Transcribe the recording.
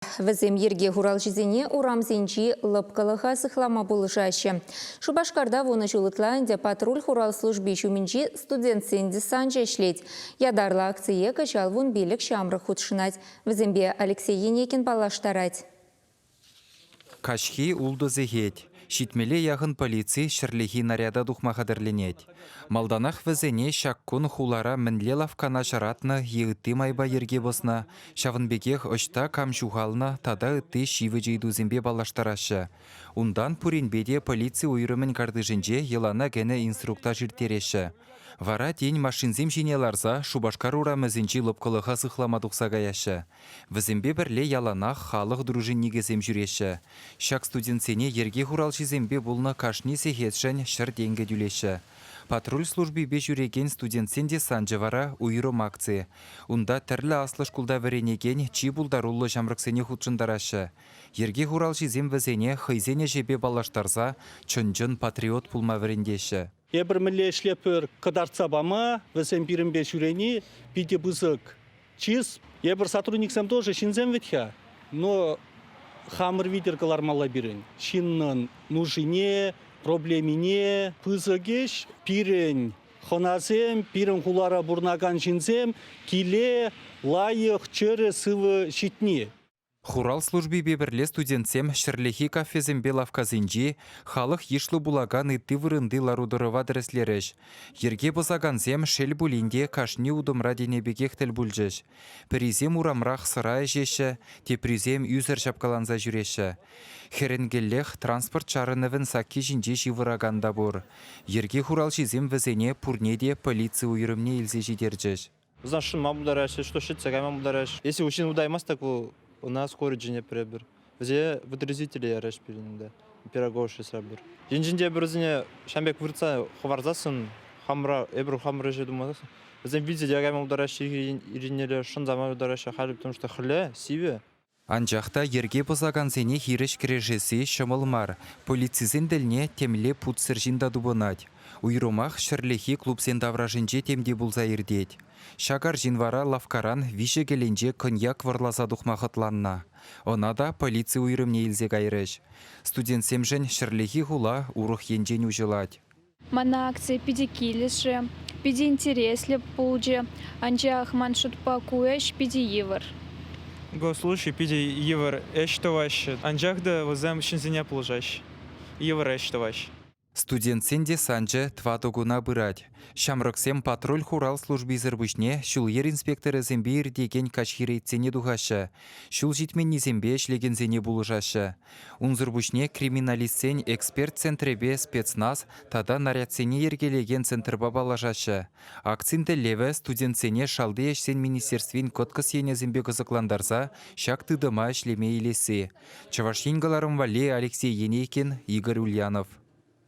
Вӗсем йӗрке хуралҫисене урамсенчи лӑпкӑлӑха сыхлама пулӑшаҫҫӗ. Шупашкарта вунӑ ҫул ытла ӗнтӗ патруль хурал служби ҫумӗнчи студентсен десанчӗ ӗҫлет. Ятарлӑ акцие кӑҫал 15 ҫамрӑк хутшӑнать. Вӗсемпе Алексей Енейкин паллаштарать. Каҫхи ултӑ сехет. Ҫитмӗле яхӑн полици ҫӗрлехи наряда тухма хатӗрленет. Малтанах вӗсене ҫак кун хулара мӗнле лавккана ҫаратнӑ е ытти майпа йӗрке пӑснӑ, ҫавӑн пекех ӑҫта кам ҫухалнӑ тата ытти ҫивӗч ыйтусемпе паллаштараҫҫӗ. Унтан пуринпе те полици уйрӑмӗн картишӗнче йӑлана кӗнӗ инструктаж ирттереҫҫӗ. Вара тин машинсем ҫине ларса Шупашкар урамӗсенчи лӑпкӑлӑха сыхлама тухса каяҫҫӗ. Вӗсемпе пӗрле яланах халӑх дружинникӗсем ҫӳреҫҫӗ. Ҫак студентсене йӗрке хуралҫисемпе пулнӑ кашни сехетшӗн 100 тенкӗ тӳлеҫҫӗ. Патруль службипе ҫӳрекен студентсен десанчӗ вара уйрӑм акци. Унта тӗрлӗ аслӑ шкулта вӗренекен чи пултаруллӑ ҫамрӑксене хутшӑнтараҫҫӗ. Йӗрке хуралҫисем вӗсене хӑйсен ӗҫӗпе паллаштарса чӑн-чӑн патриот пулма вӗрентеҫҫӗ. Эпир мӗнле ӗҫлетпӗр кӑтартса пама, вӗсем пирӗнпе ҫӳрени питӗ пысӑк чыс. Эпир сотрудниксем тоже ҫынсем вӗт-ха, но хамӑр витӗр кӑлармалла пирӗн. Ҫыннӑн нушине, проблемине пысӑк ӗҫ. Пирӗн хӑнасем, пирӗн хулара пурӑнакан ҫынсем киле лайӑх, чӗрӗ, сывӑ ҫитни. Хурал службипе пӗрле студентсем ҫӗрлехи кафесемпе лавккасенчи, халӑх йышлӑ пулакан ытти вырӑнти лару-тӑрӑва тӗрӗслерӗҫ. Йӗрке пӑсакансем, шел пулин те, кашни утӑмра тенӗ пекех тӗл пулчӗҫ. Пӗрисем урамрах сӑра ӗҫеҫҫӗ, теприсем ӳсӗр ҫапкаланса ҫӳреҫҫӗ. Хӗрӗнкӗллех транспорт чарӑнӑвӗн сакки ҫинче ҫывӑракан та пур. Йӗрке хуралҫисем вӗсене пурне те полици уйрӑмне илсе ҫитерчӗҫ. Ӑна шӑнма пултараҫҫӗ, что ҫӗтсе кайма пултараҫҫӗ. Если ҫын утаймасть так вӑл ӑна скорый чӗнетпӗр эпир. Вӗсе вытрезвителе яраҫ пирӗн унта. Пирогов пӗр. Енчен те эпир вӗсене ҫам пек выртса хӑварсассӑн, хамӑра, эпир хамӑр ӗҫе тумасассӑн, вӗсем вилсе те кайма пултараҫҫӗ, ирхинелле шӑнса пултараҫҫӗ. Халӗ потому что хӗлле, сивӗ. Анчах та йӗрке пӑсакансене хирӗҫ кӗрешесси ҫӑмӑл мар. Полицисен тӗлне темле путсӗр ҫын та тупӑнать. Уйрӑмах ҫӗрлехи клубсен таврашӗнче тем те пулса иртет. Ҫак арҫын вара лавккаран виҫӗ кӗленче коньяк вӑрласа тухма хӑтланнӑ. Ӑна та полици уйрӑмне илсе кайрӗҫ. Студентсемшӗн ҫӗрлехи хула урӑх енчен уҫӑлать. Мана акци питӗ килӗшрӗ, питӗ интереслӗ пулчӗ, анчах ман шутпа ку ӗҫ питӗ йывӑр. Госслужащи питӗ йывӑр ӗҫ тӑваҫҫӗ, анчах та вӗсем ҫынсене пулӑшаҫҫӗ, йывӑр ӗҫ тӑваҫҫӗ. Студентсен десанчӗ тӑватӑ куна пырать. Ҫамрӑксем патруль хурал службисӗр пуҫне ҫул-йӗр инспекторӗсемпе иртекен каҫхи рейдсене тухаҫҫӗ, ҫул ҫитменнисемпе ӗҫлекенсене пулӑшаҫҫӗ. Унсӑр пуҫне криминалистсен эксперт центрӗпе спецназ тата нарядсене йӗркелекен центрпа паллашаҫҫӗ. Акцин тӗллевӗ студентсене Шалти ӗҫсен министерствин кӑткӑс енӗсемпе кӑсӑклантарса ҫак тытӑма ӗҫлеме илесси. Чӑваш Ен кӑларӑм валли Алексей Енейкин, Игорь Ульянов.